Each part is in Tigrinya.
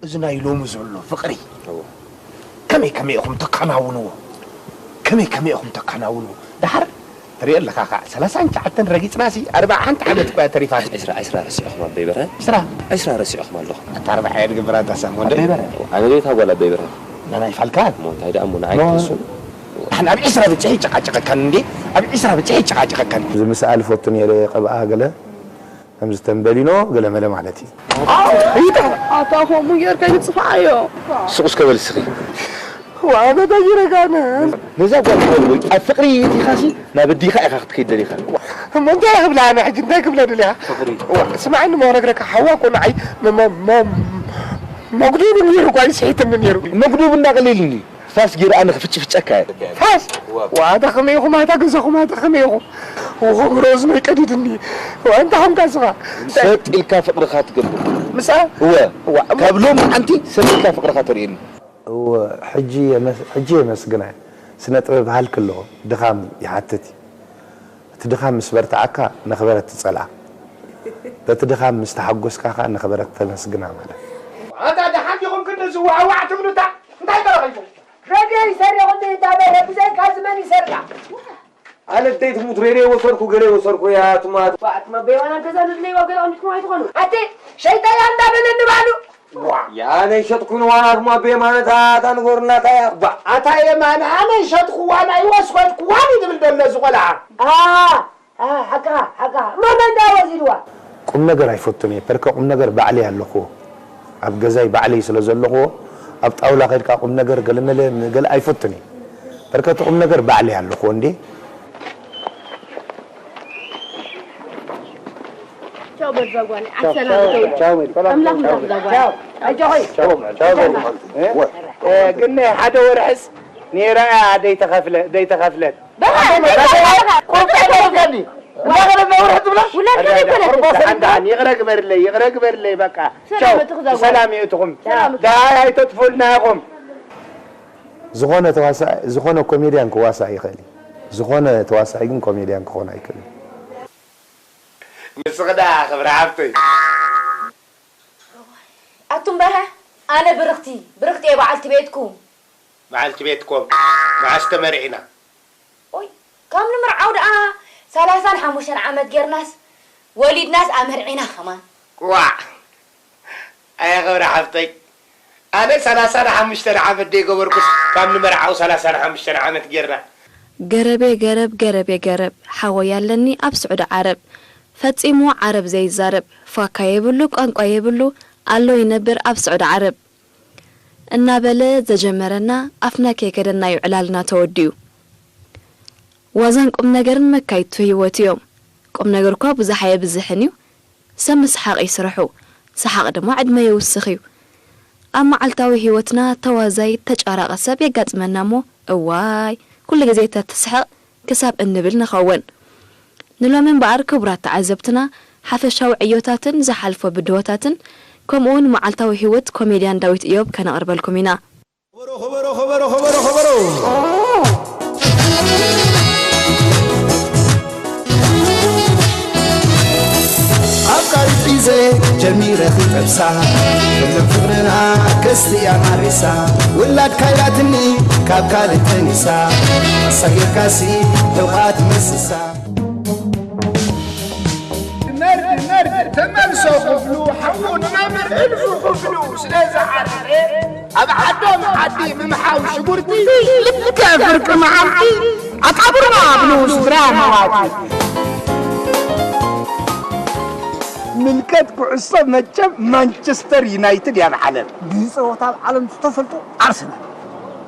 እዚ ናይ ሎሚ ዘሎ ፍቕሪ ከመይ ከመይ ኢኹም ተከናውንዎ? ከመይ ከመይ ኢኹም ተከናውንዎ? ደሓር ትሪኦ ኣለኻ ከዓ ሰላሳን ትሽዓተን ረጊፅናሲ ኣርባዓ ሓንቲ ዓመት እኳ ተሪፋ። ዕስራ ዕስራ ረሲዕኹም ኣበይ በርሀ? ዕስራ ዕስራ ረሲዕኹም ኣለኹም። ኣታ ኣርባዓ እየ ዝገብር ኣታ ሳም ወንደ። ኣበይ በርሀ? ኣነ ቤታ ጓል ኣበይ በርሀ? ናናይ ፋልካን። እሞ እንታይ ደኣ እሞ ንዓይ እሞ ትሕሱ? ኣን ኣብ ዕስራ ብፅሒ ይጨቃጨቀካን እንዴ? ኣብ ዕስራ ብፅሒ ይጨቃጨቀካን። እዚ ምስኣል ፈቱ ነይረ ቀብኣ ገለ ከምዚ ተንበሊኖ ገለ መለ ማለት እዩ። ኣታ ከምኡ ጌርካ ይጽፍዓዮ። ስቕ እስከ በል እስኺ። ዋ፣ በታ ይረጋነ። ነዛ ጓል ሓወይ ኣብ ፍቕሪ ኢኻ ሲ ናብ ኣዲኻ ኢኻ ክትከይድ ደሊኻ። እሞ እንታይ ክብላ ኣነ ሕጂ እንታይ ክብላ ደሊኻ? ፍቕሪ። ዋ፣ ስማዕኒ እሞ ክነግረካ ሓዋ እኮ ንዓይ መ-፣ መ-፣ መ-፣ መጉዱብኒ ነይሩ እኮ ኣይስሒትኒ ነይሩ። መጉዱብ እንዳቐሊልኒ ፋስ ጌረ ኣነ ክፍጭፍጨካ እየ። ፋስ? ዋ፣ ኣታ ከመይ ኢኹም? ኣታ ገዛኹም ኣታ ከመይ ኢኹም? ወኸብሮ እዝነይ ቀዲድኒ። ዋ፣ እንታይ ኾንካ እስኻ? ሰጥ ኢልካ ፍቕርኻ ትገብር። ምሳ? እወ። ዋ፣ እሞ ካብ ሎም ኣንቲ ሰጥ ኢልካ ፍቕርኻ ተርእየኒ። እወ፣ ሕጂ የመስ-፣ ሕጂ የመስግና። ስነ ጥበብ ሃልኪ ኣለዎ፣ ድኻም ይሓትት እዩ። እቲ ድኻም ምስ በርትዓካ ነኽበረት ትጸልኣ። በቲ ድኻም ምስ ተሓጎስካ ከኣ ነኽበረት ተመስግና ማለት። ኣታ ደሓን ዲኹም ክንዲ ዝዋዕዋዕ ትብሉ እታ እንታይ ተረኺቡ? ረድዮ ይሰርቕ እንዲ እንዳ በለ ብዘይካ እዚ መን ይሰርቃ? ኣነ ደይ ትሙት ሬድዮ ወሰድኩ፣ ገለ ወሰድኩ፣ ያ ትማት። ዋ፣ ኣትማ በይዋና ገዛ ንድለይዋ ገለ ኣምልክሞ ኣይትኾኑ። ኣቲ ሸይጣን እንዳበለ ንባዕሉ። ዋ፣ ያ ነይ ሸጥኩ ንዋና ኣትማ በይ ማለት ኣታ ንገሩና፣ ኣታ ያ። ዋ፣ ኣታ የማነ ኣነ ሸጥኩ ዋና ይወስኸድኩ ዋኒ ዝብል ደሎ እዚ ቆልዓ። ኣ፣ ኣ፣ ሓቃ፣ ሓቃ። እሞ መን ደኣ ወሲድዋ? ቁም ነገር ኣይፈቱን እየ፣ ፐርከ ቁም ነገር ባዕለይ ኣለኹዎ። ኣብ ገዛይ ባዕለይ ስለ ዘለኹዎ፣ ኣብ ጣውላ ከድካ ቁም ነገር ገለመለ ገለ ኣይፈቱን እየ። ፐርከ እቲ ቁም ነገር ባዕለይ ኣለኹዎ እንዴ። ቻው በል እዛ ጓል፣ ቻው፣ ዓሰላም ቻው፣ ቻው። ቻው በል፣ ሰላም፣ ኣምላኽ ቻው ምሳኻ በል። እዛ ጓል። ቻው። ኣጆኺ። ቻው፣ ቻው በል። እ? እ፣ ግን ሓደ ወርሕስ ነይራ እያ ደይተኸፍለ-፣ ደይተኸፍለት። በቃ፣ ቁርጣ ይበልካኒ። እንዳገለ ነውሪ ትብላ? ውላድ ከመይ ኮነ? ቁርባ ሰሪሕና? ደሓን፣ ይቕረ ግበርለይ፣ ይቕረ ግበርለይ፣ በቃ። ሰላም ቻው። እትኹ ዛጓል። ብሰላም ይእትኹም። ሰላም እትኹ። ደሃይ ኣይተጥፉልና ኢኹም። ዝኾነ ተዋሳኢ፣ ዝኾነ ኮሜድያን ክዋሳእ ይኽእል እዩ። ዝኾነ ተዋሳኢ ግን ኮሜድያን ክኾን ኣይክእልን። ንስኺ ደኣ ክብሪ ሓፍተይ። ኣቱም በርሀ፣ ኣነ ብርኽቲ፣ ብርኽቲ እየ በዓልቲ ቤትኩም። በዓልቲ ቤትኮም መዓስ ተመርዒና? ኦይ፣ ካብ ንምርዓው ደኣ ሰላሳን ሓሙሽተን ዓመት ጌርናስ፣ ወሊድናስ ኣመርዒና ከማን። ዋዕ! ኣየ ኽብሪ ሓፍተይ፣ ኣነ ሰላሳን ሓሙሽተን ዓመት ደይገበርኩስ፣ ካብ ንምርዓው ሰላሳን ሓሙሽተን ዓመት ጌርና። ገረቤ ገረብ፣ ገረቤ ገረብ፣ ሓወይ ኣለኒ ኣብ ስዑዲ ዓረብ። ፈጺሙ ዓረብ ዘይዛረብ፣ ፋካ የብሉ፣ ቋንቋ የብሉ፣ ኣሎ ይነብር ኣብ ስዑዲ ዓረብ። እናበለ ዘጀመረና ኣፍና ከይከደና'ዩ ዕላልና ተወዲኡ። ዋዛን ቁም ነገርን መካይድቱ ህይወት እዮም። ቁም ነገር እኳ ብዙሕ ኣየብዝሕን እዩ። ሰብ ምስሓቕ እዩ ስርሑ። ሰሓቕ ድማ ዕድመ የውስኽ እዩ። ኣብ መዓልታዊ ህይወትና ተዋዛይ፣ ተጫራቒ ሰብ የጋጥመና እሞ፣ እዋይ፣ ኩሉ ግዜ ተትስሕቕ ክሳብ እንብል ንኸውን። ንሎሚ እምበኣር ክቡራት ተዓዘብትና፣ ሓፈሻዊ ዕዮታትን ዝሓልፎ ብድሆታትን፣ ከምኡውን መዓልታዊ ህይወት ኮሜድያን ዳዊት እዮብ ከነቕርበልኩም ኢና። ኸበሮ፣ ኸበሮ፣ ኸበሮ፣ ኸበሮ፣ ኸበሮ። ኣፍቃሪት ሒዘ ጀሚረ ክጠብሳ፣ ኩሎም ፍቕርና ከስትያ ማሪሳ፣ ውላድ ካይላትኒ ካብ ካልእ ጠኒሳ፣ ኣሳጊርካሲ ተውዓት መስሳ። መርድ መርድ ተመልሶ ክብሉ ሓዉ ንመምህር እልፉ ክፍሉ ስለ ዝዓረረ፣ ኣብ ዓዶም ዓዲ ብምሓው ሽጉርቲ፣ ልክዕ ፍርቂ መዓልቲ ኣቃብርና ብሉ ስድራ መዋቲ። ምልከት ኩዕሶ መቸም ማንቸስተር ዩናይትድ እያ ኣብ ዓለም። ብዝጸወታ ኣብ ዓለም ዝተፈልጡ ኣርሰናል።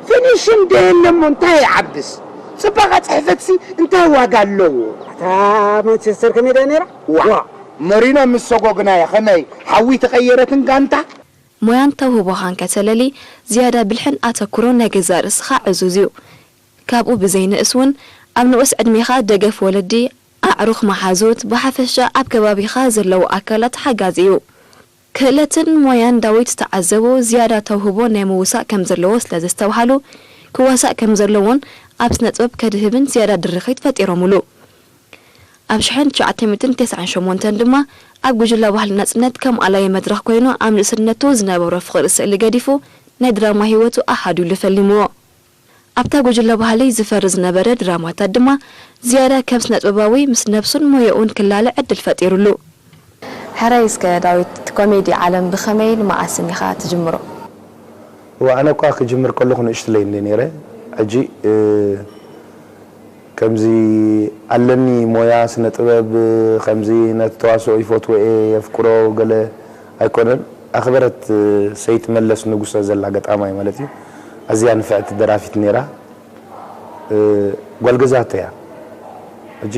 ፊኒሽን ደየለሞ እንታይ ይዓብስ? ጽባቐ ጽሕፈትሲ እንታይ ዋጋ ኣለዎ? እታ ማንቸስተር ከመይ ደኣ ነይራ? ዋ! ሞሪኖ ምስ ሰጎግናዮ ከመይ ሓዊ ተቐየረትን ጋንታ? ሞያን ተውህቦኻን ከተለሊ ዝያዳ ብልሕን ኣተኩሮን ናይ ገዛእ ርእስኻ ዕዙዝ እዩ። ካብኡ ብዘይንእስ እውን ኣብ ንኡስ ዕድሜኻ ደገፍ ወለዲ፣ ኣዕሩኽ መሓዙት፣ ብሓፈሻ ኣብ ከባቢኻ ዘለዉ ኣካላት ሓጋዚ እዩ። ክእለትን ሞያን ዳዊት ዝተዓዘቡ ዝያዳ ተውህቦ ናይ ምውሳእ ከም ዘለዎ ስለ ዘስተብሃሉ፣ ክዋሳእ ከም ዘለዎን ኣብ ስነ ጥበብ ከድህብን ዝያዳ ድርኺት ፈጢሮምሉ። ኣብ ሽሕን ትሽዓተ ሚእትን ተስዓን ሸሞንተን ድማ ኣብ ጉጅለ ባህሊ ናጽነት ከም ኣላዪ መድረኽ ኮይኑ ኣብ ንእስነቱ ዝነበሮ ፍቕሪ ስእሊ ገዲፉ ናይ ድራማ ህይወቱ ኣሃዱሉ ፈሊምዎ። ኣብታ ጉጅለ ባህሊ ዝፈሪ ዝነበረ ድራማታት ድማ ዝያዳ ከም ስነጥበባዊ ምስ ነብሱን ሞያኡን ክላለ ዕድል ፈጢሩሉ። ሕራይ እስከ ዳዊት፣ እቲ ኮሜዲ ዓለም ብኸመይን መዓስን ኢኻ ትጅምሮ? እዋ ኣነ እኳ ክጅምር ከለኹ ንእሽትለይ እንደ ነይረ። ሕጂ እ፣ ከምዚ ኣለኒ ሞያ ስነ ጥበብ፣ ከምዚ ነቲ ተዋስኦ ይፈትዎ እየ የፍቅሮ ገለ ኣይኮነን። ኣኽበረት ሰይት መለስ ንጉሰ ዘላ ገጣማይ ማለት እዩ። ኣዝያ ንፍዕቲ ደራፊት ነይራ። እ፣ ጓል ገዛቶ እያ። ሕጂ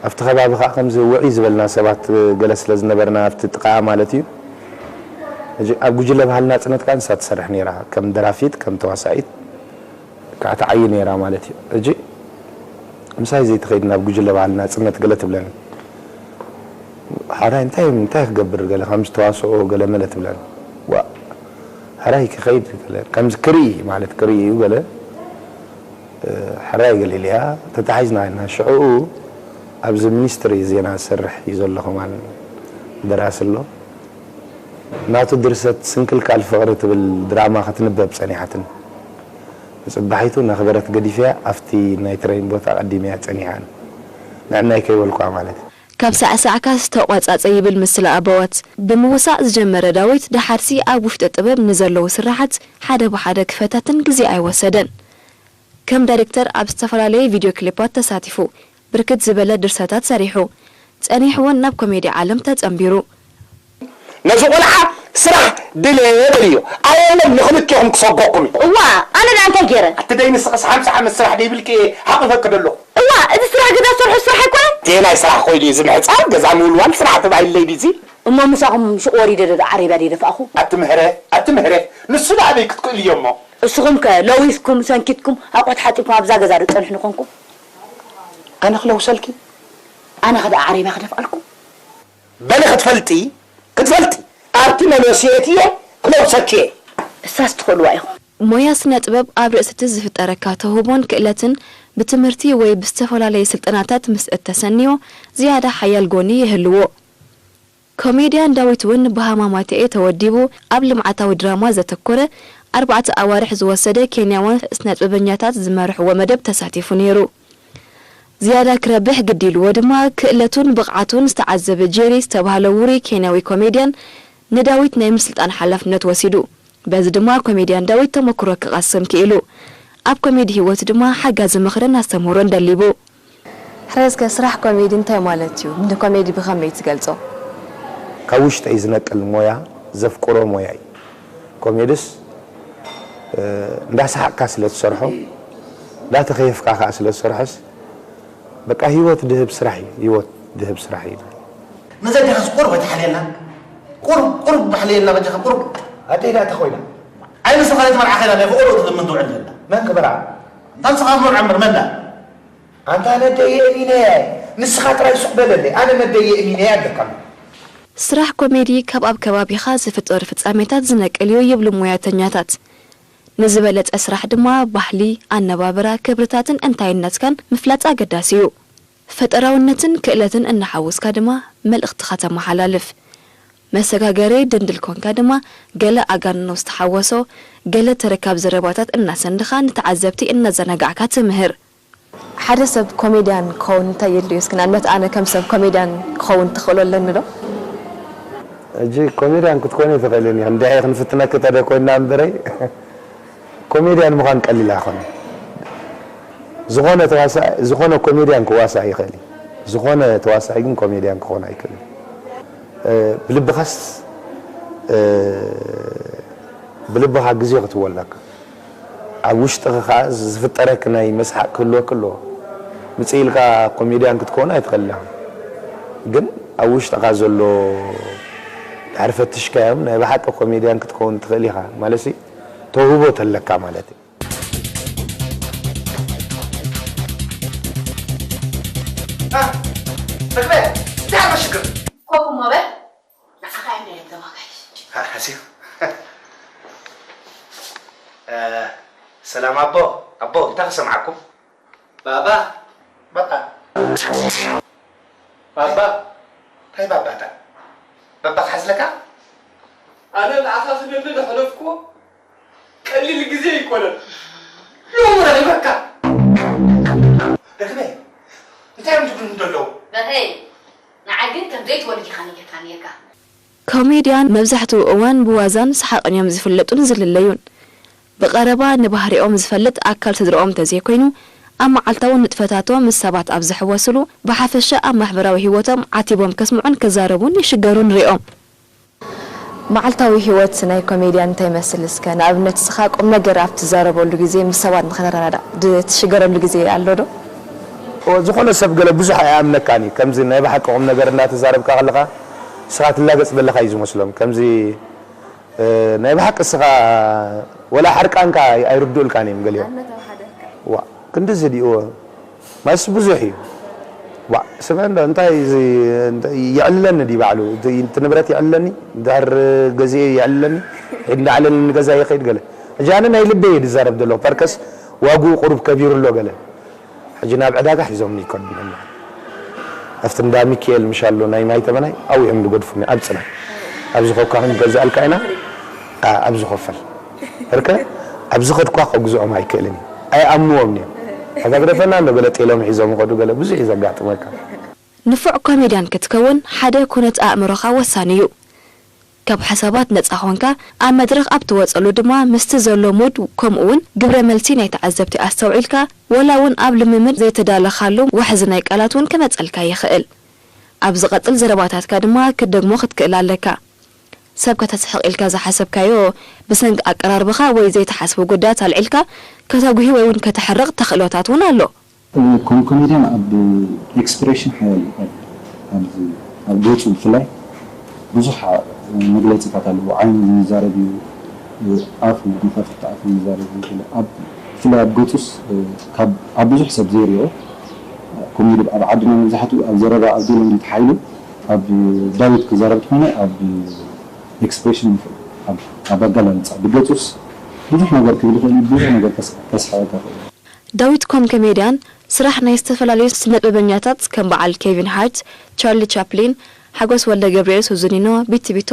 ኣብቲ ከባቢ ከዓ ከምዚ ውዕይ ዝበልና ሰባት ገለ ስለ ዝነበርና ኣብቲ ጥቃኣ ማለት እዩ። ሕጂ ኣብ ጉጅለ ባህልና ጽነት ከዓ ንሳ ትሰርሕ ነይራ ከም ደራፊት ከም ተዋሳኢት። ከዓ ትዓዪ ነይራ ማለት እዩ። ሕጂ ምሳይ ዘይትኸይድ ናብ ጉጅለ ባህልና ጽነት ገለ ትብለኒ። ሓራይ እንታይ እንታይ ክገብር ገለ ከም ዝተዋስኦ ገለ መለ ትብለኒ። ዋ ሓራይ ክኸይድ ገለ ከምዚ ክርኢ ማለት ክርኢ እዩ ገለ እ፣ ሕራይ ገለ ኢለያ ተታሒዝና ኢና። ሽዕኡ ኣብዚ ሚኒስትሪ ዜና ዝሰርሕ እዩ ዘሎ ከማን ደራሲ ኣሎ። ናቱ ድርሰት ስንክልካል ፍቕሪ ትብል ድራማ ክትንበብ ጸኒሓትኒ። ንጽባሒቱ ነኽበረት ገዲፈያ ኣብቲ ናይ ትረይን ቦታ ቀዲመያ ጸኒሓን። ንዕናይ ከይበልኳ ማለት እዩ። ካብ ሳዕሳዕካስ ተቋጻጸ ይብል ምስላ ኣበዋት። ብምውሳእ ዝጀመረ ዳዊት ደሓርሲ ኣብ ውሽጢ ጥበብ ንዘለዉ ስራሓት ሓደ ብሓደ ክፈታትን ግዜ ኣይወሰደን። ከም ዳይሬክተር ኣብ ዝተፈላለየ ቪድዮ ክሊፓት ተሳቲፉ። ብርክት ዝበለ ድርሰታት ሰሪሑ። ጸኒሕ'ውን ናብ ኮሜዲ ዓለም ተጸንቢሩ። ነዚ ቆልዓ ስራሕ ድለ በልዮ። ኣየለን ንክልቴኹም ክሰጎኩም እዩ። እዋ ኣነ ደኣ እንታይ ገይረ? ኣቲ ደይ ንስኽስ ሓምሳ ዓመት ስራሕ ደይብልኪ እየ ሓቒፈኪ ደለኹ። እዋ እዚ ስራሕ ገዛ ዝሰርሖ ስራሕ ኣይኮነን። ደየናይ ስራሕ ኮይኑ እዩ እዚ ምሕጻር ገዛ ምውልዋል ስራሕ ተባሂሉለይ ድዩ እዚ? እሞ ምሳኹም ሹቕ ወሪደ ዶ ዓረብያ ደይደፋእኹ? ኣቲ ምሕረ ኣቲ ምሕረ ንሱ ደኣ ኣበይ ክትክእልዮ እሞ? እስኹምከ ለዊስኩም ሰንኪትኩም ኣቑሑት ሓጺብኩም ኣብዛ ገዛ ዶ ትጸንሑ ንኾንኩም? ኣነ ክለውሰልኪ? ኣነኸ ደኣ ዓረብያ ክደፍኣልኩም? በሊ ክትፈልጢ ክትፈልጢ ኣብቲ መለሲ የእትየ ክለውሰኪ እየ። እሳስ ትኽእልዋ ኢኹም። ሞያ ስነ ጥበብ ኣብ ርእሲ እቲ ዝፍጠረካ ተውህቦን ክእለትን ብትምህርቲ ወይ ብዝተፈላለየ ስልጠናታት ምስ እተሰንዮ ዝያዳ ሓያል ጎኒ ይህልዎ። ኮሜድያን ዳዊት እውን ብሃማማተኤ ተወዲቡ ኣብ ልምዓታዊ ድራማ ዘተኮረ ኣርባዕተ ኣዋርሕ ዝወሰደ ኬንያውያን ስነጥበበኛታት ዝመርሕዎ መደብ ተሳቲፉ ነይሩ። ዝያዳ ክረብሕ ግዲ ኢልዎ ድማ ክእለቱን ብቕዓቱን ዝተዓዘበ ጄሪ ዝተባህለ ውሩይ ኬንያዊ ኮሜድያን ንዳዊት ናይ ምስልጣን ሓላፍነት ወሲዱ። በዚ ድማ ኮሜድያን ዳዊት ተመክሮ ክቐስም ክኢሉ። ኣብ ኮሜዲ ህይወቱ ድማ ሓጋዚ ምኽርን ኣስተምህሮን ደሊቡ። ሕሬዝከ ስራሕ ኮሜዲ እንታይ ማለት እዩ? ንኮሜዲ ብኸመይ ትገልጾ? ካብ ውሽጠይ ዝነቅል ሞያ ዘፍቅሮ ሞያ እዩ። ኮሜድስ እንዳሰሓቅካ ስለ ትሰርሖ እንዳተኸየፍካ ከዓ ስለ ትሰርሖስ በቃ ህይወት ድህብ ስራሕ እዩ። ህይወት ድህብ ስራሕ እዩ። ንዘዴኻስ ቁሩብ ኣይትሓልየልና? ቁሩብ ቁሩብ ባሕልየልና በጃኻ ቁሩብ። ኣደይ ደኣ እንታይ ኮይና? ኣይ ንስኻ ነቲ መርዓ ከይዳ ናይ ፍቕሩ ትልምን ትውዕል ዘላ። መን ክምርዓ? እታ ንስኻ ክትመርዖ እምበር መን ደኣ? ኣንታ ነደይ የእሚነያ እየ። ንስኻ ጥራይ ሱቕ በለለይ። ኣነ ነደይ የእሚነያ ኣለካ ኣሎ። ስራሕ ኮሜዲ ካብ ኣብ ከባቢኻ ዝፍጠሩ ፍጻሜታት ዝነቅል እዩ ይብሉ ሞያተኛታት። ንዝበለጸ ስራሕ ድማ ባህሊ፣ ኣነባብራ፣ ክብርታትን እንታይነትካን ምፍላጥ ኣገዳሲ እዩ። ፈጠራውነትን ክእለትን እናሓወስካ ድማ መልእኽትኻ ተመሓላልፍ። መሰጋገሪ ድንድል ኮንካ ድማ ገለ ኣጋንኖ ዝተሓወሶ፣ ገለ ተረካብ ዘረባታት እናሰንድኻ ንተዓዘብቲ እናዘናጋዕካ ትምህር። ሓደ ሰብ ኮሜድያን ክኸውን እንታይ የድልዮ እስኪ ንኣብነት ኣነ ከም ሰብ ኮሜድያን ክኸውን ተኽእሎ ኣለኒ ዶ? ሕጂ ኮሜድያን ክትኮኒ ኣይትኽእልን ኢኺ። እንድዒ ክንፍትነኪ ተደ ኮይንና እምበረይ ኮሜድያን ምዃን ቀሊል ኣይኮነን። ዝኾነ ተዋሳኢ ዝኾነ ኮሜድያን ክዋሳእ ይኽእል እዩ። ዝኾነ ተዋሳኢ ግን ኮሜድያን ክኾን ኣይክእልን። ብልብኻስ ብልብኻ ግዜ ክትህቦ ኣለካ። ኣብ ውሽጥኺ ከዓ ዝፍጠረኪ ናይ መስሓቅ ክህልወኪ ኣለዎ። ምፅእ ኢልካ ኮሜድያን ክትከውን ኣይትኽእልን ኢኻ። ግን ኣብ ውሽጥኻ ዘሎ ድሕሪ ፈትሽካዮም ናይ ብሓቂ ኮሜድያን ክትከውን ትኽእል ኢኻ። ማለትሲ ተውህቦ ተለካ ማለት እዩ። መግበ እንታይ ኣሎ ሽግር? ኮኩ ሞበ ንዓኻ እዮም ደልዮም ተማጋሽ። ሓሲብ ሰላም ኣቦ ኣቦ እንታይ ክሰምዓኩም? ባባ በቃ ባባ፣ እንታይ ባባታ? ባባ ክሓዝለካ? ኣነ ንዓኻ ክደሊ ዝሕለፍኩዎ ቀሊል ግዜ ኣይኮነን። ሎሚ ረኺበካ። ርግበይ፣ እንታይ እዮም ዝብሉኒ ዘለዉ? በርሀይ፣ ንዓይ ግን ከም ዘይትወልድ ኢኻ ነጊርካ ነይርካ። ኮሜድያን መብዛሕትኡ እዋን ብዋዛን ሰሓቕን እዮም ዝፍለጡን ዝልለዩን። ብቐረባ ንባህሪኦም ዝፈልጥ ኣካል ስድርኦም እንተዘይኮይኑ፣ ኣብ መዓልታዊ ንጥፈታቶም ምስ ሰባት ኣብ ዝሕወስሉ፣ ብሓፈሻ ኣብ ማሕበራዊ ህይወቶም ዓቲቦም ከስምዑን ክዛረቡን ይሽገሩ ንሪኦም። መዓልታዊ ህይወት ናይ ኮሜድያን እንታይ ይመስል እስከ? ንኣብነት ንስኻ ቁም ነገር ኣብ ትዛረበሉ ግዜ ምስ ሰባት ንኽንረዳዳእ ድ-፣ ትሽገረሉ ግዜ ኣሎ ዶ? ኦ፣ ዝኾነ ሰብ ገለ ብዙሕ ኣይኣምነካን እዩ። ከምዚ ናይ ብሓቂ ቁም ነገር እንዳተዛረብካ ከለኻ ንስኻ ትላገጽ ዘለኻ እዩ ዝመስሎም። ከምዚ፣ እ፣ ናይ ብሓቂ ንስኻ ወላ ሕርቃንካ ኣይ-፣ ኣይርድኡልካን እዮም ገሊኦም። ዋ፣ ክንድዚ ድዩ? ማይስ ብዙሕ እዩ። ዋ፣ ስምዕ እንዶ፣ እንታይ እዚ፣ እንታይ የዕልለኒ ድዩ ባዕሉ? እቲ፣ እቲ ንብረት የዕልለኒ? ድሕር ገዚኤ የዕልለኒ? ሕድ እንዳዕለለኒ ገዛ ይኸይድ ገለ። ሕጂ ኣነ ናይ ልበይ እየ ዝዛረብ ዘለኹ። ፐርከስ ዋግኡ ቁሩብ ከቢሩ ኣሎ ገለ። ሕጂ ናብ ዕዳጋ ሒዞምኒ ይከዱ። ኣብቲ እንዳ ሚካኤል ምሻሎ ናይ ማይ ተመናይ ኣብኡ እዮም ዝገድፉኒ፣ ኣብ ጽናይ። ኣብዚ ኮካ ክንገዝኣልካ ኢና፣ ኣ-፣ ኣብዚ ኮፈል። እርከ ኣብዚ ኸድኳ ከግዝኦም ኣይክእልን እዩ። ኣይኣምንዎም እዮም። እታ ግደፈና እንዶ ገለ ጤሎም ሒዞም ይኸዱ፣ ገለ ብዙሕ እዩ ዘጋጥመካ። ንፉዕ ኮሜድያን ክትከውን ሓደ ኩነት ኣእምሮኻ ወሳኒ እዩ። ካብ ሓሳባት ነጻ ኾንካ ኣብ መድረኽ ኣብ ትወጸሉ ድማ ምስቲ ዘሎ ሙድ ከምኡ እውን ግብረ መልሲ ናይ ተዓዘብቲ ኣስተውዒልካ፣ ወላ እውን ኣብ ልምምድ ዘይተዳለኻሉ ዋሕዚ ናይ ቃላት እውን ክመጸልካ ይኽእል። ኣብ ዝቐጽል ዘረባታትካ ድማ ክትደግሞ ክትክእል ኣለካ። ሰብ ከተስሕቕ ኢልካ ዝሓሰብካዮ ብሰንኪ ኣቀራርባኻ ወይ ዘይተሓስቡ ጉዳያት ኣልዒልካ ከተጉሂ ወይ እውን ከተሕርቕ ተኽእሎታት እውን ኣሎ። እ፣ ከም ኮሜድያን ኣብ ኤክስፕሬሽን ሓያል እዩ። ኣብ፣ ኣብ፣ ኣብ ገጹ ብፍላይ ብዙሕ መግለጺታት ኣለዎ። ዓይኑ ይዛረብ እዩ፣ ኣፉ፣ መኸፈቲ ኣፉ ይዛረብ እዩ። ኣብ፣ ብፍላይ ኣብ ገጹስ፣ እ፣ ካብ፣ ኣብ ብዙሕ ሰብ ዘይሪኦ ኮሜዲ ኣብ ዓድና መብዛሕትኡ ኣብ ዘረባ ኣብ ዲሎም እዩ ተሓይሉ። ኣብ ዳዊት ክዛረብ ተኾይነ ኣብ ኤክስፕሬሽን ይኽእል፣ ኣብ፣ ኣብ ኣገላልጻ ብገጹስ ብዙሕ ነገር ክብል ይኽእል እዩ፣ ብዙሕ ነገር ከስ-፣ ከስሕቐካ ይኽእል እዩ። ዳዊት ኮም ኮሜድያን ስራሕ ናይ ዝተፈላለዩ ስነጥበበኛታት ከም በዓል ኬቪን ሃርት፣ ቻርሊ ቻፕሊን፣ ሓጎስ ወልደገብርኤል፣ ሱዙኒኖ፣ ቢቲ ቢቶ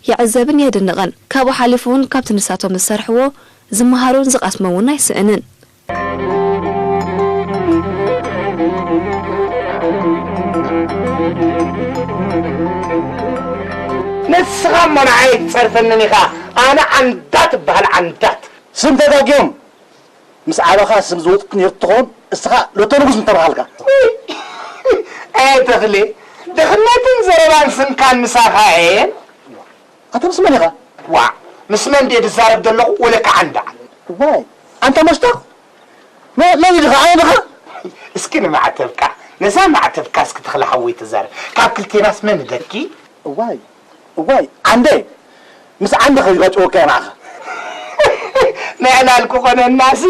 ይዕዘብን የድንቕን። ካብኡ ሓሊፉ እውን ካብቲ ንሳቶም ዝሰርሕዎ ዝመሃሮን ዝቐስሞ እውን ኣይስእንን። ንስኻ እሞ ንዓይ ትጸርፈንን ኢኻ። ኣነ ዓንዳት እበሃል፣ ዓንዳት። ስም ተጋግዮም። ምስ ዓበኻ ስም ዝወጽእ ነይሩ ትኸውን፣ እስኻ ሎቶ ንጉስ ምተባሃልካ። ኣየ ተኽሌ፣ ድኽነትን ዘረባን ስምካን ምሳኻ እየን። ኣታ ምስ መን ኢኻ? ዋእ፣ ምስ መን ድየ ዝዛረብ ዘለኹ? ወለካ ዓንዳ። ዋይ፣ ኣንታ መሽታኽ? መ-፣ መን ኢኻ? ኣነ ዲኻ? እስኪ ንማዕተብካ፣ ነዛ ማዕተብካ እስኪ ተኽለ ሓወይ ተዛረብ። ካብ ክልቴናስ መን ደኪ? እዋይ፣ እዋይ፣ ዓንደ፣ ምስ ዓንደ ከይጋጭወካ እየ ንዓኻ። ንዕላል ክኾነናሲ፣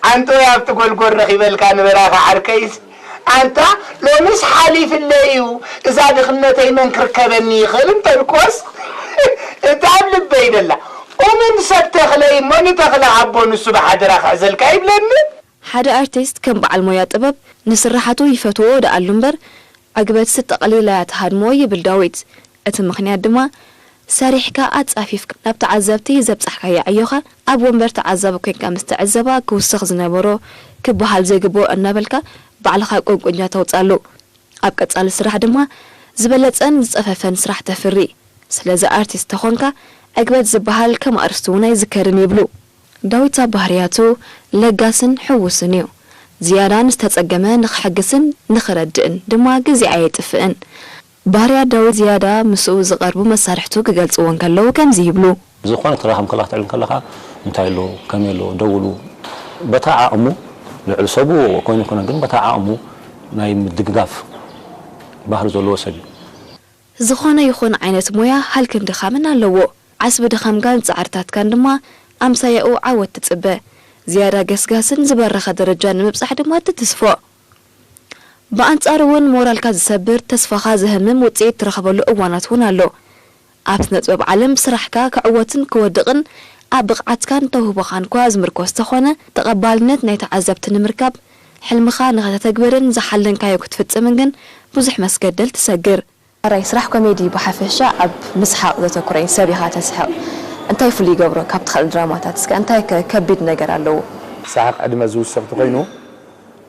ዓንቶይ ኣብቲ ጎልጎል ረኺበልካ ንበራኻ ዓርከይስ። ኣንታ ሎምስ ሓሊፍለይ እዩ፣ እዛ ድኽነተይ መን ክርከበኒ ይኽእል እንተልኩዎስ፣ እታ ኣብ ልበይ ደላ፣ ኡምን ሰብ ተኽለይ እሞ ንተኽለ ሃቦ ንሱ ብሓደራ ክሕዘልካ ይብለኒ። ሓደ ኣርቲስት ከም በዓል ሞያ ጥበብ ንስርሓቱ ይፈትዎ ደኣሉ እምበር፣ ዕግበትሲ ጠቕሊላ እያ ትሃድሞ ይብል ዳዊት። እቲ ምኽንያት ድማ፣ ሰሪሕካ ኣጻፊፍካ ናብ ተዓዘብቲ ዘብጻሕካያ ዕዮኻ ኣብ ወንበር ተዓዛቢ ኮይንካ ምስ ትዕዘባ ክውሰኽ ዝነበሮ ክበሃል ዘይግብኦ እናበልካ ባዕልኻ ቁንቁኛ ተውጻሉ። ኣብ ቀጻሊ ስራሕ ድማ ዝበለጸን ዝጸፈፈን ስራሕ ተፍሪ። ስለዚ ኣርቲስት ተኾንካ ዕግበት ዝበሃል ከም ኣርእስቲ እውን ኣይዝከርን ይብሉ። ዳዊት ኣብ ባህርያቱ ለጋስን ሕዉስን እዩ። ዝያዳ ንዝተጸገመ ንኽሕግስን ንኽረድእን ድማ ግዜ ኣየጥፍእን። ባህርያት ዳዊት ዝያዳ ምስኡ ዝቐርቡ መሳርሕቱ ክገልጽዎ እንከለዉ ከምዚ ይብሉ። ብዝኾነ ተረኻም ከለኻ ትዕልል ከለኻ እንታይ ኣሎ፣ ከመይ ኣሎ፣ ደውሉ። በታ ዓቕሙ፣ ልዕሊ ሰቡ ኮይኑ ይኮነ፣ ግን በታ ዓቕሙ ናይ ምድግጋፍ ባህሪ ዘለዎ ሰብ እዩ። ዝኾነ ይኹን ዓይነት ሞያ ሃልክን ድኻምን ኣለዎ። ዓስቢ ድኻምካን ጻዕርታትካን ድማ ኣምሳያኡ ዓወት ትጽበ። ዝያዳ ገስጋስን ዝበረኸ ደረጃ ንምብጻሕ ድማ ትትስፎ። ብኣንጻሩ እውን ሞራልካ ዝሰብር፣ ተስፋኻ ዘህምም ውጽኢት ትረኽበሉ እዋናት እውን ኣሎ። ኣብ ስነ ጥበብ ዓለም ስራሕካ ክዕወትን ክወድቕን ኣብ ብቕዓትካን ተውህቦኻን እኳ ዝምርኮስ ተኾነ፣ ተቐባልነት ናይ ተዓዘብቲ ንምርካብ ሕልምኻ ንኸተተግብርን ዝሓለንካዮ ክትፍጽምን ግን ብዙሕ መስገደል ትሰግር። ሕራይ ስራሕ ኮሜዲ ብሓፈሻ ኣብ ምስሓቕ ዘተኩረኝ ሰብ ኢኻ ተስሕቕ። እንታይ ፍሉይ ይገብሮ ካብቲ ካልእ ድራማታት? እስከ እንታይ ከ ከቢድ ነገር ኣለዎ? ሰሓቕ ዕድመ ዝውስኽ ተኾይኑ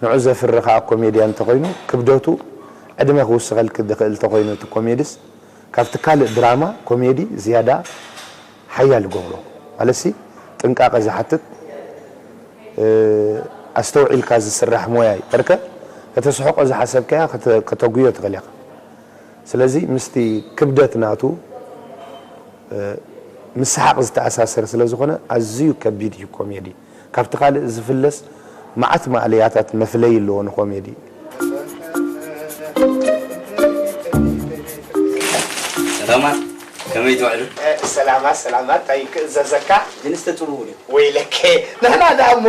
ንዑ ዘፍሪ ከኣ ኮሜድያን እንተኾይኑ ክብደቱ ዕድመ ክውስኸልኪ ዝኽእል እንተኾይኑ እቲ ኮሜድስ ካብቲ ካልእ ድራማ ኮሜዲ ዝያዳ ሓያል ይገብሮ። ማለትሲ ጥንቃቐ ዝሓትት፣ ኣስተውዒልካ ዝስራሕ ሞያ እዩ። በርከ ከተስሕቆ ዝሓሰብካያ ከተጉዮ ትኽእል ኢኻ። ስለዚ ምስቲ ክብደት ናቱ ምስ ሰሓቕ ዝተኣሳሰር ስለ ዝኾነ ኣዝዩ ከቢድ እዩ ኮሜዲ። ካብቲ ካልእ ዝፍለስ መዓት ማእለያታት መፍለይ ኣለዎ ንኮሜዲ። ሰላማት ከመይ ትውዕሉ? ሰላማት ሰላማት እንታይ ክእዘዘካ? ጅንስ ተጽብቡኒ። ወይለከ ንሕና ደኣ እሞ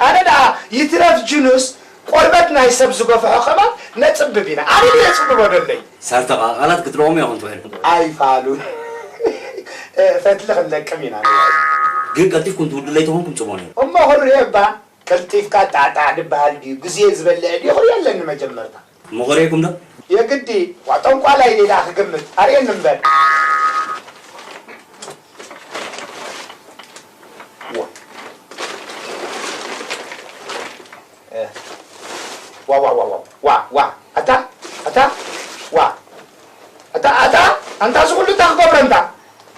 ኣነ ደኣ ይትረፍ ጅኑስ ቆርበት ናይ ሰብ ዝገፍሖ ከማን ነጽብብ ኢና። ኣነ ድየ ጽብቦ ደለይ? ሳርተቓ ቃላት ክትለቕሙ ኢኹም ትውዕሉ። ኣይፋሉን። ፈትሊ ክንለቅም ኢና ንውዕል። ግን ቀልጢፍኩም ትውድኡ ለይተኾንኩም ጽቡቕ ነይሩ። እሞ ክርእዮ እባ ቀልጢፍካ ጣዕጣዕ ድበሃል ድዩ ግዜ ዝበልዕ ድዩ ክርእዮ ኣለኒ መጀመርታ። እሞ ክርእየኩም ዶ? የግዲ ዋ ጠንቋላይ ድየ ደኣ ክግምት ኣርእየኒ እምበር። ዋ ዋ ዋ ዋ ዋ ዋ ኣታ ኣታ ዋ ኣታ ኣታ ኣንታ እዚ ኩሉ እንታይ ክገብረ እንታ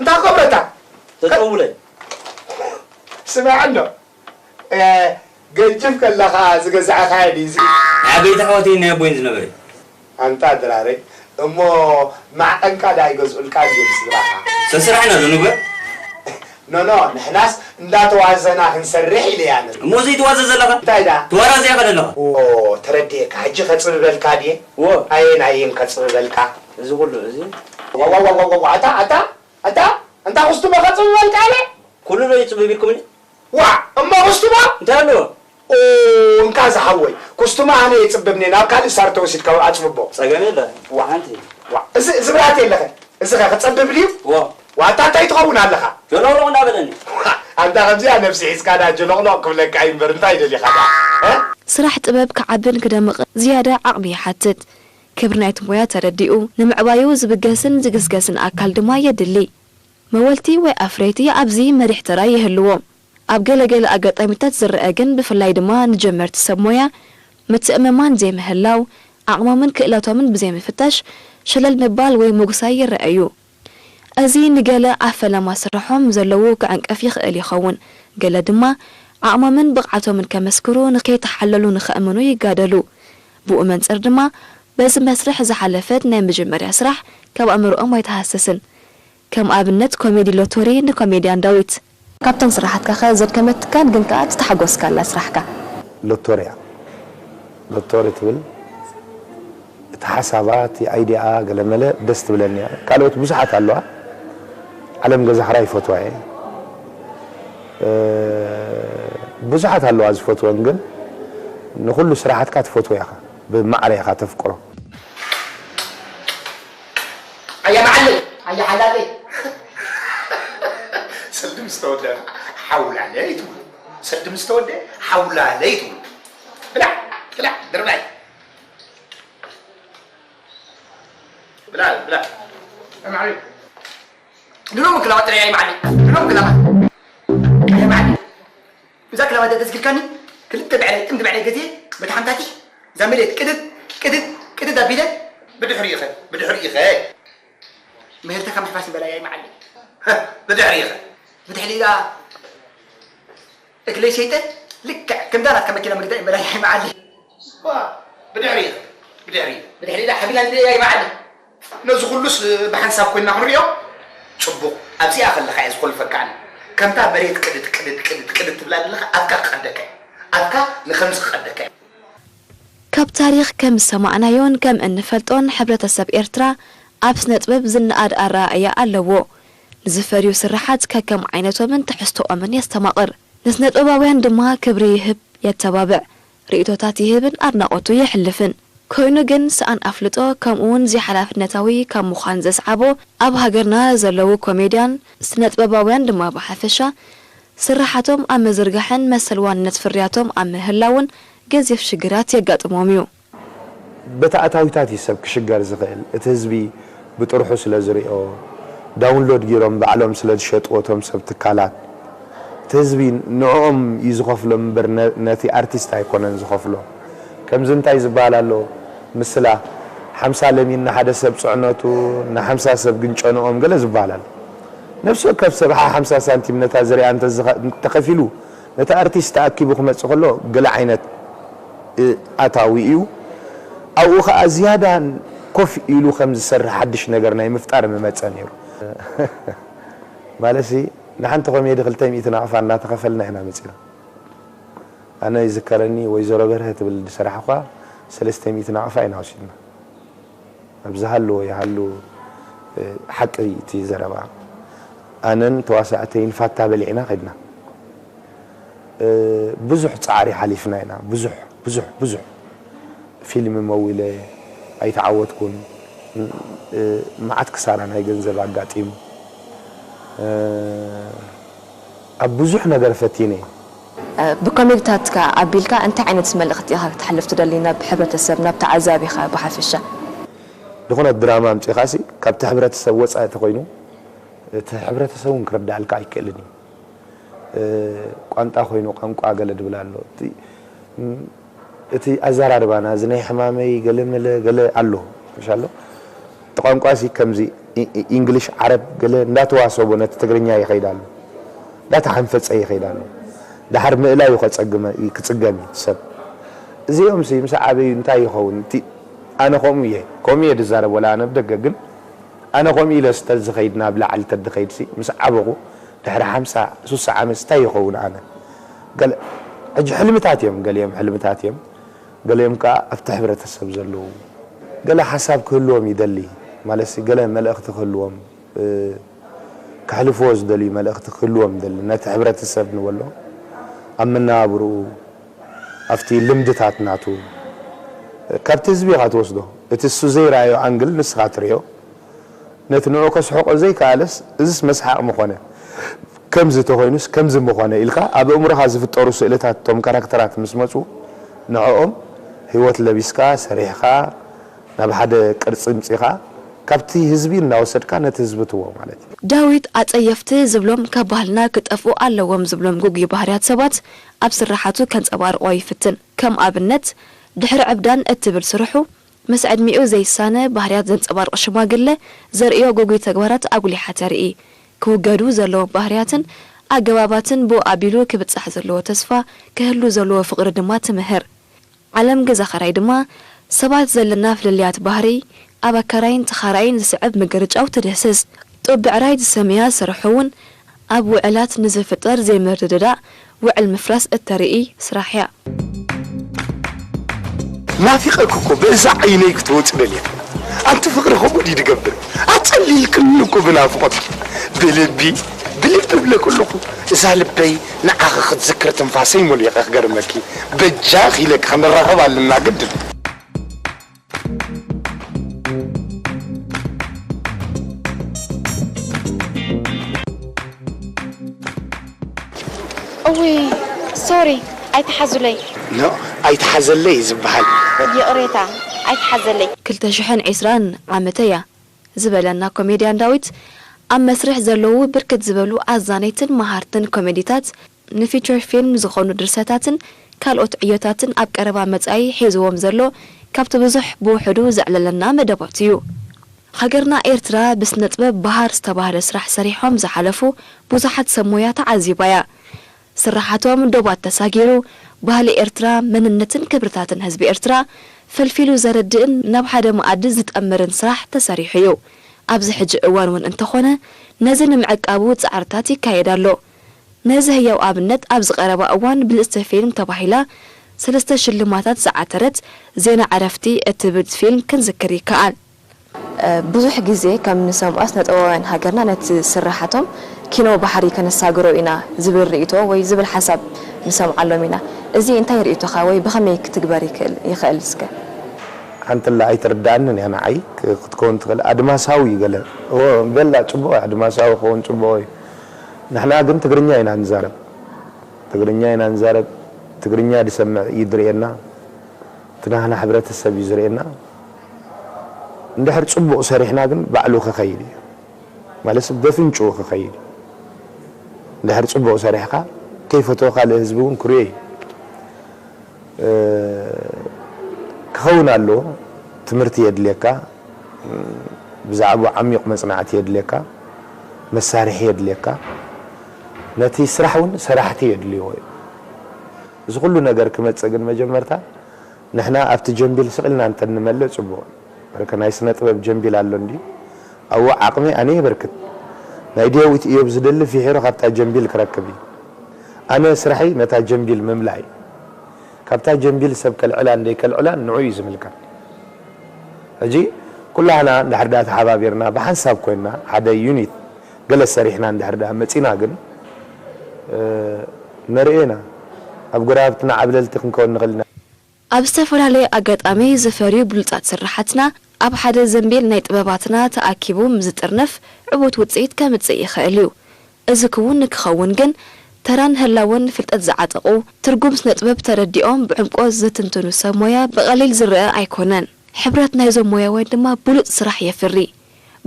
እንታይ ክገብረ እታ ተጠውለ ስማዕ እንዶ ገንጅፍ ከለኻ ዝገዛእኻዮ ድዩ እዚ ናይ ዓበይቲ ኣሕዋተይን ናይ ኣቦይን ዝነበረ እዩ ኣንታ ድራረይ እሞ ማዕቐንካ ዳ ይገዝኡልካ ድዮም ስድራኻ ሰስራሕ ኢና ዶ ንግበር ኖኖ ንሕናስ እንዳተዋዘና ክንሰርሕ ኢለ እያ ነብሪ። እሞ ዘይትዋዘ ዘለኻ እንታይ ደኣ? ተዋራዚ ኢኻ ዘለኻ። ኦ ተረዲኤካ ሕጂ ከጽብበልካ ድየ? እወ። ኣየናየን ከጽብበልካ? እዚ ኩሉ እዚ ዋዋዋዋዋ ኣታ ኣታ ኣታ ኣንታ ኩስቱመ ከጽብበልካ ኣለ? ኩሉ ዶ ይጽብብ ኢልኩምኒ? ዋዕ እሞ ኩስቱመ? እንታይ ኣለዎ? ኦ እንካ ዝሓወይ ኩስቱመ ኣነ ይጽብብኒ ናብ ካልእ ሳር ተወሲድካ ኣጽብቦ። ጸገም የለ ዋዕ ሓንቲ ዋዕ እዚ እዚ ብርሃት የለኸ። እዚኸ ክጸብብ ድዩ? እወ። ዋታ እንታይ ትኸውን ኣለኻ? ጀሎቕሎቕ እንዳበለኒ። ኣንታ ከምዚኣ ነብሲ ሒዝካ ዳ ጀሎቕሎቕ ክብለካ እዩ እምበር እንታይ ደሊኻ ዳ? እ? ስራሕ ጥበብ ክዓብን ክደምቕን ዝያዳ ዓቕሚ ይሓትት። ክብሪ ናይቲ ሞያ ተረዲኡ፣ ንምዕባዩ ዝብገስን ዝግስገስን ኣካል ድማ የድሊ። መወልቲ ወይ ኣፍረይቲ ኣብዚ መሪሕ ተራ ይህልዎም። ኣብ ገለ ገለ ኣጋጣሚታት ዝረኣ ግን ብፍላይ ድማ ንጀመርቲ ሰብ ሞያ ምትእምማን ዘይምህላው፣ ዓቕሞምን ክእለቶምን ብዘይምፍታሽ ሸለል ምባል ወይ ምጉሳይ ይረኣ'ዩ። እዚ ንገለ ኣብ ፈለማ ስርሖም ዘለዉ ክዕንቅፍ ይኽእል ይኸውን፣ ገለ ድማ ዓቕሞምን ብቕዓቶምን ከመስክሩ ንከይተሓለሉ ንኸእምኑ ይጋደሉ። ብኡ መንጽር ድማ በዚ መስርሕ ዝሓለፈት ናይ መጀመርያ ስራሕ ካብ ኣእምሮኦም ኣይትሃስስን። ከም ኣብነት ኮሜዲ ሎቶሪ ንኮሜድያን ዳዊት። ካብተን ስራሓትካ ከ ዘድከመትካን ግን ከኣ ዝተሓጎስካላ ስራሕካ? ሎቶርያ ሎቶሪ ትብል እቲ ሓሳባ እቲ ኣይዲኣ ገለመለ ደስ ትብለኒ እያ። ካልኦት ብዙሓት ኣለዋ። ዓለም ገዛህራ ይፈትዋ እየ። ብዙሓት ኣለዋ ዝፈትወን ግን ንኹሉ ስራሓትካ ትፈትዎ ኢኻ። ብማዕረ ኢኻ ተፍቅሮ። ኣያ መዓለይ ኣያ ሓላለይ ሰልዲ ምስ ተወደ ሓውላለይ ትብሉ ሰልዲ ምስ ተወደ ሓውላለይ ትብሉ ብላዕ ብላዕ ድርባይ ብላዕ ብላዕ መዓለይ ድሮ ምክላባት ጥራይ ኣይ መዓለይ ድሮ ምክላባት ኣያ መዓለይ እዛ ክላባት ተዝኪርካኒ ክልተ ብዕራይ ጥንዲ ብዕራይ ገዜ በቲ ሓንታቲ እዛ መሬት ቅድድ ቅድድ ቅድድ ኣቢለ ብድሕሪኡ ኸ ብድሕሪኡ ኸ ምህርትኻ ምሕፋስ እምበላያ ይመዓለይ ብድሕሪኡ ኸ ብድሕሪኡ እግለይ ሸይጠ ልክዕ ከምዛ ናትካ መኪና መግዛእ እምበላያ ይመዓለይ ብድሕሪኡ ኸ ብድሕሪኡ ብድሕሪኡ ሓቢላ ንሪኦ ይመዓለይ ነዚ ኩሉስ ብሓንሳብ ኮይንና ክንሪኦ ጽቡቕ ኣብዚኣ ከለኻ እየ ዝኾልፈካ ኣነ ከምታ መሬት ቅድድ ቅድድ ቅድድ ቅድድ ትብላ ዘለኻ ኣፍካ ክቐደካ እዩ ኣፍካ ንኸምዚ ክቐደካ እዩ ካብ ታሪኽ ከም ዝሰማዕናዮን ከም እንፈልጦን ሕብረተሰብ ኤርትራ ኣብ ስነ ጥበብ ዝነኣድ ኣረኣእያ ኣለዎ። ንዝፈርዩ ስርሓት ከከም ዓይነቶምን ትሕዝቶኦምን የስተማቕር። ንስነ ጥበባውያን ድማ ክብሪ ይህብ፣ የተባብዕ። ርእይቶታት ይህብን ኣድናቖቱ የሕልፍን። ኮይኑ ግን፣ ሰኣን ኣፍልጦ ከምኡውን ዘይሓላፍነታዊ ካብ ምዃን ዘስዓቦ፣ ኣብ ሃገርና ዘለዉ ኮሜድያን ስነጥበባውያን ድማ ብሓፈሻ፣ ስርሓቶም ኣብ ምዝርጋሕን መሰል ዋንነት ፍርያቶም ኣብ ምህላውን ገዚፍ ሽግራት የጋጥሞም እዩ። በቲ ኣታዊታት እዩ ሰብ ክሽገር ዝኽእል። እቲ ህዝቢ ብጥርሑ ስለ ዝሪኦ፣ ዳውንሎድ ጊሮም ባዕሎም ስለ ዝሸጥዎ እቶም ሰብ ትካላት፣ እቲ ህዝቢ ንዕኦም እዩ ዝኸፍሎም እምበር ነ- ነቲ ኣርቲስት ኣይኮነን ዝኸፍሎ። ከምዚ እንታይ ዝበሃል ኣሎ፣ ምስላ ሓምሳ ለሚን ንሓደ ሰብ ፅዕነቱ፣ ንሓምሳ ሰብ ግን ጨንኦም ገለ ዝበሃል ኣሎ። ነፍሲ ወከፍ ሰብ ሓ ሓምሳ ሳንቲም ነታ ዝሪኣ እንተዝኸ- እንተኸፊሉ ነቲ ኣርቲስት ተኣኪቡ ክመጽእ ከሎ ገለ ዓይነት ኣታዊ እዩ። ኣብኡ ኸኣ ዝያዳ ኮፍ ኢሉ ከም ዝሰርሕ ሓድሽ ነገር ናይ ምፍጣር ምመጸ ነይሩ። ማለትሲ ንሓንቲ ኮሜዲ ክልተ ሚእቲ ናቕፋ እናተኸፈልና ኢና መጺና። ኣነ ይዝከረኒ ወይዘሮ በርሀ ትብል ዝሰራሕኳ ሰለስተ ሚእቲ ናቕፋ ኢና ወሲድና። ኣብ ዝሃልዎ ይሃሉ ሓቂ እቲ ዘረባ ኣነን ተዋሳእተይን ፋታ በሊዕና ከድና። ብዙሕ ፃዕሪ ሓሊፍና ኢና። ብዙሕ ብዙሕ ብዙሕ ፊልም መዊለ ኣይተዓወትኩን። መዓት ክሳራ ናይ ገንዘብ ኣጋጢሙ። ኣብ ብዙሕ ነገር ፈቲነ። ብኮሜድታትካ ኣቢልካ እንታይ ዓይነት መልእኽቲ ኢኻ ክተሕልፍ ትደሊ ናብ ሕብረተሰብ፣ ናብ ተዓዛቢኻ ብሓፈሻ? ዝኾነ ድራማ ኣምጺኻሲ ካብቲ ሕብረተሰብ ወጻኢ ተኾይኑ እቲ ሕብረተሰብ እውን ክርዳኣልካ ኣይክእልን እዩ። ቋንጣ ኮይኑ ቋንቋ ገለ ድብል ኣሎ። እቲ ኣዘራርባና እዚ ናይ ሕማመይ ገለ መለ ገለ ኣሎ። ምሻሎ እቲ ቋንቋ ሲ ከምዚ ኢንግሊሽ ዓረብ ገለ እንዳተዋሰቦ ነቲ ትግርኛ ይኸይድ ኣሎ። እንዳተሓንፈፀ ይኸይድ ኣሎ። ድሓር ምእላዩ ከፀግመ ክፅገም እዩ ሰብ። እዚኦም ሲ ምስ ዓበዩ እንታይ ይኸውን? እቲ ኣነ ከምኡ እየ ከምኡ እየ ድዛረብ ወላ ኣነ ብደገ ግን ኣነ ከምኡ ኢለ ስተዝኸይድ ናብ ላዕሊ ተድኸይድ ሲ ምስ ዓበኹ ድሕሪ ሓምሳ ሱሳ ዓመት ስታይ ይኸውን ኣነ ገለ ሕጂ ሕልምታት እዮም ገሊኦም ሕልምታት እዮም ገሊኦም ከዓ ኣብቲ ሕብረተሰብ ዘለዉ ገለ ሓሳብ ክህልዎም ይደሊ ማለት ሲ ገለ መልእኽቲ ክህልዎም ክሕልፍዎ ዝደልዩ መልእኽቲ ክህልዎም ይደሊ ነቲ ሕብረተሰብ ንበሎ ኣብ መነባብርኡ ኣብቲ ልምድታት ናቱ ካብቲ ህዝቢ ኢኻ ትወስዶ እቲ እሱ ዘይረኣዮ ኣንግል ንስኻ ትሪኦ ነቲ ንዑ ከስሕቆ ዘይከኣለስ እዝስ መስሓቕ ምኾነ ከምዚ ተኾይኑስ ከምዚ ምኾነ ኢልካ ኣብ ኣእምሮኻ ዝፍጠሩ ስእልታት እቶም ካራክተራት ምስ መፁ ንዕኦም ህይወት ለቢስካ ሰሪሕኻ ናብ ሓደ ቅርፂ ምፂኻ ካብቲ ህዝቢ እናወሰድካ ነቲ ህዝቢ ትዎ ማለት እዩ። ዳዊት ኣፀየፍቲ ዝብሎም ካብ ባህልና ክጠፍኡ ኣለዎም ዝብሎም ግጉይ ባህርያት ሰባት ኣብ ስርሓቱ ከንፀባርቆ ይፍትን። ከም ኣብነት ድሕሪ ዕብዳን እትብል ስርሑ ምስ ዕድሚኡ ዘይሳነ ባህርያት ዘንጸባርቕ ሽማግለ ዘርእዮ ግጉይ ተግባራት ኣጉሊሓ ተርኢ። ክውገዱ ዘለዎም ባህርያትን ኣገባባትን ብኡ ኣቢሉ ክብጻሕ ዘለዎ ተስፋ፣ ክህሉ ዘለዎ ፍቕሪ ድማ ትምህር። ዓለም ገዛ ኸራይ ድማ ሰባት ዘለና ፍልልያት ባህሪ ኣብ ኣካራይን ተኻራይን ዝስዕብ ምግርጫው ትድህስስ። ጡብ ብዕራይ ዝሰመያ ስርሑ እውን ኣብ ውዕላት ንዝፍጠር ዘይምርድዳእ ውዕል ምፍራስ እተርኢ ስራሕ እያ። ናፊቐኪ እኮ በዛ ዓይነይ ክትወፂ ደልየ ኣንቲ ፍቕሪ ከምኡ ድዩ ዝገብር ኣፀሊልክኒ እኮ ብናፍቖትኪ ብልቢ ብልቢ እብለኪ ኣለኹ እዛ ልበይ ንዓኺ ክትዝክር ትንፋሰይ መሊቐ ክገርመኪ በጃኺ ኢለኪ ክንራኸብ ኣለና ግድን። እውይ ሶሪ ኣይትሓዙለይ። No ኣይትሓዘለይ እዩ ዝበሃል። ይቕሬታ ኣይትሓዘለይ። ክልተ ሽሕን ዕስራን ዓመተያ ዝበለና ኮሜድያን ዳዊት ኣብ መስርሕ ዘለዉ ብርክት ዝበሉ ኣዛነይትን መሃርትን ኮሜዲታት ንፊቸር ፊልም ዝኾኑ ድርሰታትን ካልኦት ዕዮታትን ኣብ ቀረባ መጻኢ ሒዝዎም ዘሎ ካብቲ ብዙሕ ብውሕዱ ዘዕለለና መደባት እዩ። ሃገርና ኤርትራ ብስነጥበብ በሃር ዝተባህለ ስራሕ ሰሪሖም ዝሓለፉ ብዙሓት ሰብ ሞያ ተዓዚባ እያ። ስርሓቶም ዶባት ተሳጊሩ ባህሊ ኤርትራ መንነትን ክብርታትን ህዝቢ ኤርትራ ፈልፊሉ ዘረድእን ናብ ሓደ መኣዲ ዝጠምርን ስራሕ ተሰሪሑ እዩ። ኣብዚ ሕጂ እዋን እውን እንተኾነ ነዚ ንምዕቃቡ ጻዕርታት ይካየድ ኣሎ። ነዚ ህያው ኣብነት ኣብዚ ቀረባ እዋን ብልጽቲ ፊልም ተባሂላ ሰለስተ ሽልማታት ዝዓተረት ዜና ዕረፍቲ እትብል ፊልም ክንዝክር ይከኣል። ብዙሕ ግዜ ከም ንሰምዖ ስነጥበባውያን ሃገርና ነቲ ስርሓቶም ኪኖ ባሕሪ ከነሳግሮ ኢና ዝብል ርእይቶ ወይ ዝብል ሓሳብ ንሰምዓሎም ኢና። እዚ እንታይ ርእይቶኻ ወይ ብኸመይ ክትግበር ይኽእል እስከ? ሓንትላ ኣይትርድኣንን እያ ንዓይ ክትከውን ትኽእል ኣድማሳዊ ገለ ገላ ፅቡቕ ኣድማሳዊ ክኸውን ፅቡቕ እዩ። ንሕና ግን ትግርኛ ኢና ንዛረብ ትግርኛ ኢና ንዛረብ ትግርኛ ዝሰምዕ እዩ ዝርእየና፣ እቲ ናህና ሕብረተሰብ እዩ ዝርእየና። እንድሕር ጽቡቕ ሰሪሕና ግን ባዕሉ ክኸይድ እዩ። ማለት ሰብ በፍንጭኡ ክኸይድ እዩ። እንድሕር ጽቡቕ ሰሪሕካ ከይፈተወ ካልእ ህዝቢ እውን ክርእዮ እዩ። እ፣ ክኸውን ኣለዎ። ትምህርቲ የድልየካ፣ ብዛዕባ ዓሚቕ መጽናዕቲ የድልየካ፣ መሳርሒ የድልየካ፣ ነቲ ስራሕ እውን ሰራሕቲ የድልይዎ እዩ። እዚ ኩሉ ነገር ክመጽእ ግን መጀመርታ ንሕና ኣብቲ ጀምቢል ስቕ ኢልና እንተንመልእ ጽቡቕ። በርከ ናይ ስነ ጥበብ ጀምቢል ኣሎ እንድዩ። ኣብኡ ዓቕሚ ኣነ የበርክት። ናይ ዲዮዊት ኢዮብ ዝደሊ ፊሒሩ ካብታ ጀምቢል ክረክብ እዩ። ኣነ ስራሐይ ነታ ጀምቢል ምምላእ እዩ። ካብታ ጀምቢል ሰብ ከልዕላን ደይከልዕላን ንዑ እዩ ዝምልከት። ሕጂ ኩላህና እንድሕር ደኣ ተሓባቢርና ብሓንሳብ ኮይንና ሓደ ዩኒት ገለ ሰሪሕና እንድሕር ደኣ መጺና ግን፣ እ፣ ነርእየና። ኣብ ጎረባብትና ዓብለልቲ ክንከውን ንኽእል ኢና። ኣብ ዝተፈላለየ ኣጋጣሚ ዝፈርዩ ብሉጻት ስርሓትና ኣብ ሓደ ዘንቤል ናይ ጥበባትና ተኣኪቡ ምስ ዝጥርነፍ ዕዉት ውጽኢት ከምጽእ ይኽእል እዩ። እዚ ክውን ንክኸውን ግን ተራን ህላወን ፍልጠት ዝዓጠቑ፣ ትርጉም ስነ ጥበብ ተረዲኦም ብዕምቆት ዝትንትኑ ሰብ ሞያ ብቐሊል ዝረኣ ኣይኮነን። ሕብረት ናይዞም ሞያውያን ድማ ብሉጽ ስራሕ የፍሪ።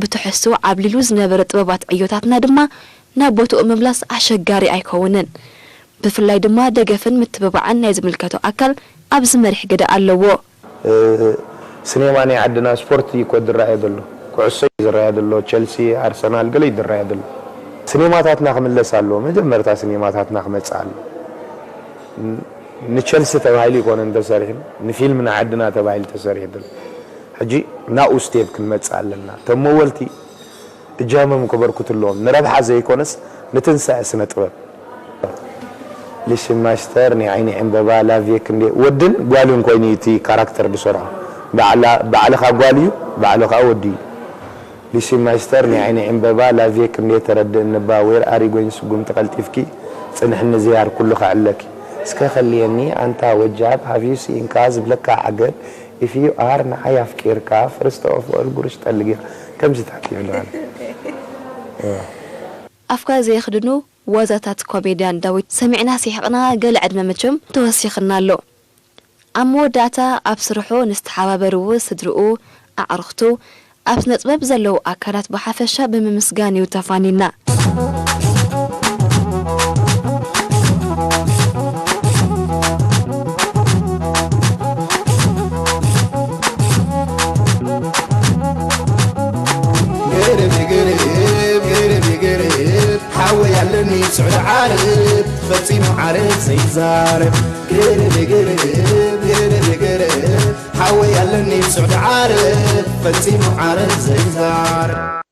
ብትሕዝቶ ዓብሊሉ ዝነበረ ጥበባት ዕዮታትና ድማ ናብ ቦትኡ ምምላስ ኣሸጋሪ ኣይከውንን። ብፍላይ ድማ ደገፍን ምትብባዕን ናይ ዝምልከቶ ኣካል ኣብዚ መሪሕ ግደ ኣለዎ። እ፣ ስኔማ ናይ ዓድና ስፖርት እዩ እኮ ዝረኣየ ዘሎ። ኩዕሶ እዩ ዝረኣየ ዘሎ። ቸልሲ፣ ኣርሰናል ገለ እዩ ዝረኣየ ዘሎ። ስኔማታትና ክምለስ ኣለዎ። መጀመርታ ስኔማታትና ክመጽእ ኣለዎ። ን-፣ ንቸልሲ ተባሂሉ ይኮነን ተሰሪሑ፣ ንፊልም ንዓድና ተባሂሉ ተሰሪሑ ዘሎ። ሕጂ ናብኡ ስቴፕ ክንመጽእ ኣለና። እቶም መወልቲ እጃሞም ከበርክቱ ኣለዎም። ንረብሓ ዘይኮነስ ንትንሳኤ ስነ ጥበብ። ሊሲ ማስተር ናይ ዓይኒ ዕምበባ ላቭየ ክንደይ ወድን ጓልን ኮይኑ እዩ እቲ ካራክተር ዝሰርሖ። ባዕላ-፣ ባዕልኻ ጓል እዩ፣ ባዕሉ ኸኣ ወዲ እዩ። ሊሲ ማስተር ናይ ዓይኒ ዕምበባ ላቭየ ክንደይ ተረድእኒ እባ፣ ዌር ኣር ዩ ጎይንግ ስጉምቲ ቀልጢፍኪ ጽንሕኒ ዝያር ኩሉ ከዕለኪ። እስከ ከልየኒ ኣንታ ወጃብ፣ ሃቭ ዩ ሲን ካኣ ዝብለካ ዓገብ፣ ኢፍ ዩ ኣር ንዓይ ኣፍቂርካ፣ ፈርስት ኦፍ ኦል ጉርሽ ጠልጊኻ። ከምዚታት ይብሉ ኣነ። ኣፍካ ዘየኽድኑ ዋዛታት ኮሜድያን ዳዊት ሰሚዕና ሲሕቕና፣ ገለ ዕድመ መቸም ተወሲኽና ኣሎ። ኣብ መወዳእታ ኣብ ስርሑ ንዝተሓባበርዎ ስድርኡ፣ ኣዕሩኽቱ፣ ኣብ ስነ ጥበብ ዘለዉ ኣካላት ብሓፈሻ ብምምስጋን እዩ ተፋኒና። ገረብ ገረብ ገረብ ገረብ ሓወይ ኣለኒ ስዑድ ዓረብ ፈጺሙ ዓረብ ዘይዛረብ። ገረብ ገረብ ገረብ ገረብ ሓወይ ኣለኒ ስዑድ ዓረብ ፈጺሙ ዓረብ ዘይዛረብ።